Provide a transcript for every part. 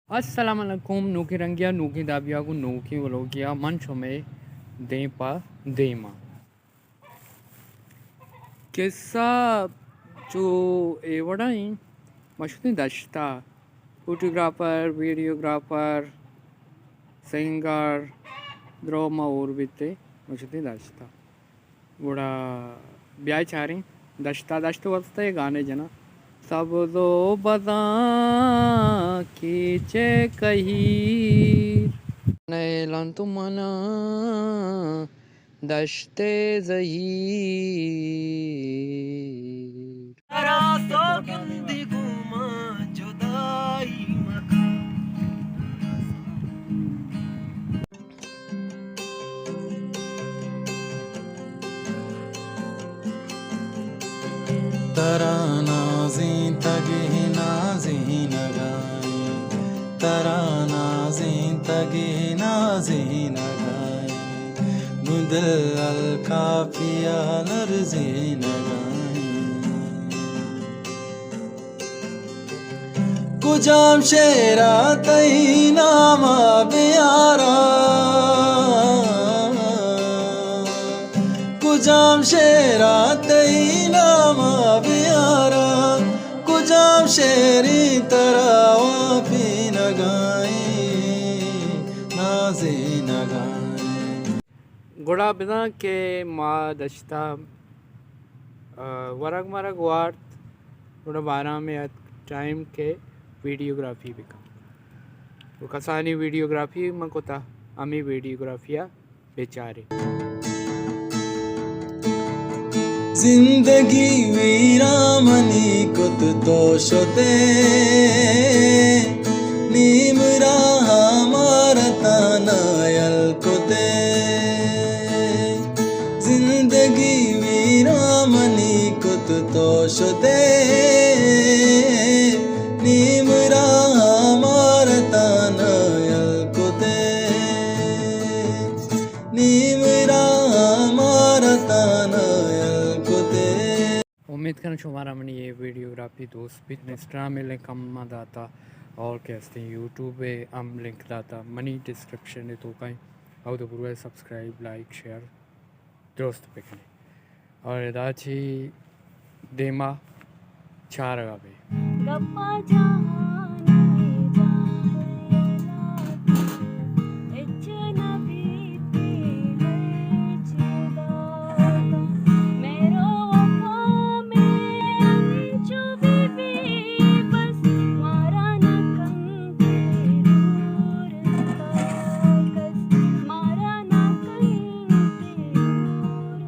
السلام علیکم، نوکیں رنگیا، نوکیں دابیا گوں نوکیں ولوگیا من شمے دیم پہ دیما۔ قصہ چو اے وڑا ایں، ما شتیں دشتا، فوٹوگرافر، ویڈیوگرافر، سنگر، درو ما اور بیتے، ما شتیں دشتا۔ گڑا بیائے چاریں دشتا، دشت واسطہ یہ گانے جنا۔ سبز و بزاں کیچ ءِ کہیر، نیلان تو منا دشت ءِ زہیر۔ ترا سوگندی گوں ما جدائی مکن۔ ترا نازینتگیں نازینگائیں، ترا نازینتگیں نازینگائیں، گوں دل الکاپی ءَ لرزینگائیں۔ کجام شعر ءَ تئی نام ءَ بیاراں، کجام شعر ءَ تئی نام ءَ بیاراں، کجام شعریں ترا وابینگائیں، نازینگائیں۔ گڑا بزاں کہ ما دشتا، آ، ورگ مرگ وارت، گڑا بارام ءَ اتک ٹائم کہ ویڈیوگرافی بکن۔ و کسانی ویڈیوگرافی من کتا، ہمے ویڈیوگرافی ءَ بچارے۔ زندگی ویران منی کت تو شتے، نیم راہ مارا تانا یل کتے۔ زندگی ویران منی کت تو شتے، نیم راہ مارا تانا یل کتے۔ نیم راہ مارا تانا یل کتے۔ امید کناں شمارا منی اے ویڈیوگرافی دوست بیت۔ انسٹاگرام ءِ لنک ہم ما داتا اور کہ ہستیں یوٹیوب ءِ ہم لنک داتا منی ڈسکرپشن ءِ توکا ایں۔ اود ءَ برو ءَ سبسکرائب، لائک، شیئر درست بکنے۔ اور ادا چی دیما چارگا بے۔ گپا جہان ءِ جان ءِ علاقہ، ہچ نہ بیتی ہچ داتا۔ مہر و وفا میں انچو بی بی بس، مارا نہ کنتے دور تا کس، مارا نہ کنتے دور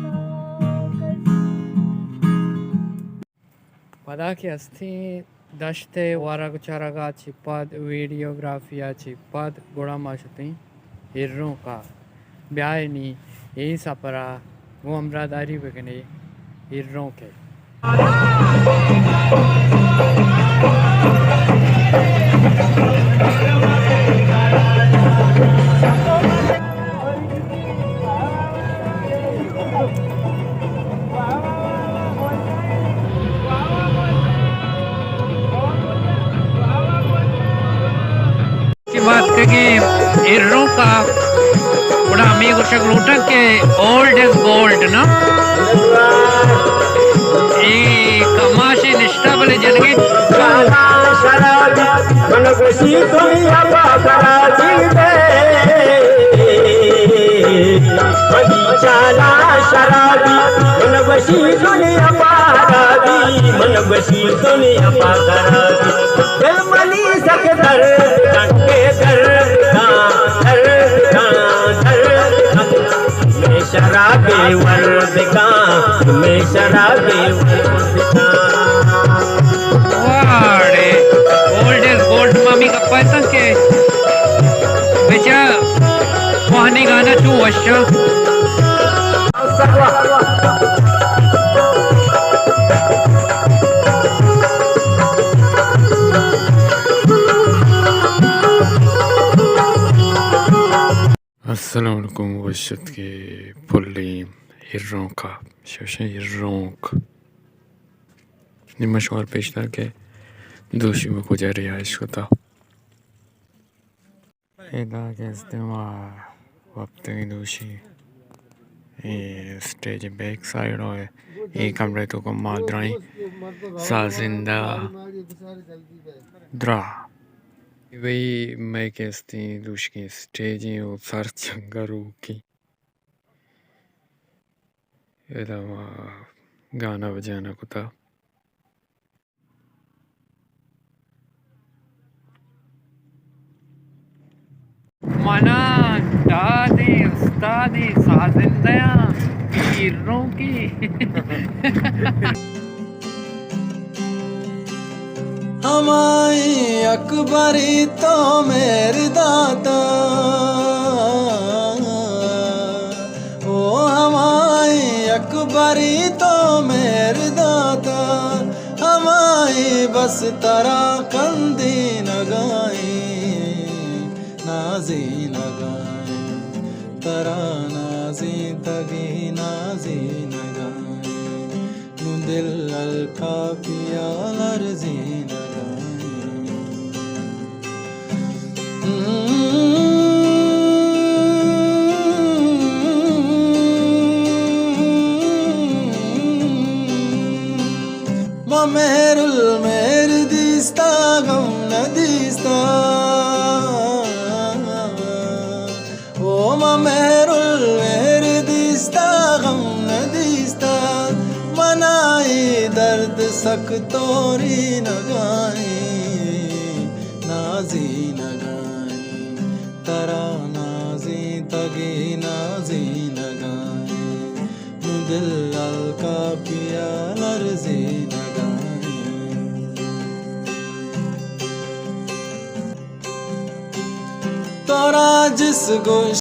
تا کس۔ پدا کہ ہستیں دشت ءِ ورگ چرگ ءَ چہ پد، ویڈیوگرافی ءَ چہ پد، گڑا ما شتیں ہیرونک ءَ۔ بیائے نی اے سپر ءَ گوں ہمراہداری بکنے ہیرونک ءِ۔ کہ بات کگیں ہیرونک ءَ، گڑا ہمے گوشگ لوٹاں کہ اولڈ از گولڈ نا۔ اے کماشے نشتہ بلے جنگے۔ شرابی من گوشی دنیا پا خرابی دے۔ منی چالا شرابی من گوشی دنیا پا خرابی، من گوشی دنیا پا خرابی۔ دل منی سک درد کن کے درد کن، درد کن، درد کن۔ میں شرابی ورد کن، میں شرابی ورد کن۔ واڑے، اولڈ از گولڈ، مامی گپا اتاں کہ بچا کوہنیں گانا چو وشاں۔ السلام علیکم، وش اتکے پلیں ہیرونک ءَ، شوشیں ہیرونک۔ نی ما شمار پیش دار کہ دوشی میں کجا رہائش کتا۔ ادا کہ استیں ما وپتگیں دوشی، اے اسٹیج بیک سائیڈ ءَ، اے کمرے توک ءَ ما درائیں سازندہ درا۔ بھئی مئے کہ استیں دوشکیں اسٹیج ایں او سر چنگا روکی۔ ادا ما گانا بجانا کتا۔ منا دادیں استادیں سازندیاں پیروں کی۔ ہمائی اکبری تو مہر داتا، او ہمائی اکبری تو مہر داتا، ہمائی بس ترا کندی نگائیں نازی نگائیں، ترا نازی تگی نازی نگائیں۔ نوں دل ہلکاپی ءَ لرزینگ ءَ اِنت۔ ما مہر المہر دیستا، غم نہ دیستا۔ او ما مہر المہر دیستا، غم نہ دیستا، منا اے درد سک توری نگائیں، نازی نگائیں، ترا نازی تگی نازی نگائیں، نوں دل ہلکاپی ءَ لرزینگ ءَ اِنت۔ ترا جس گوش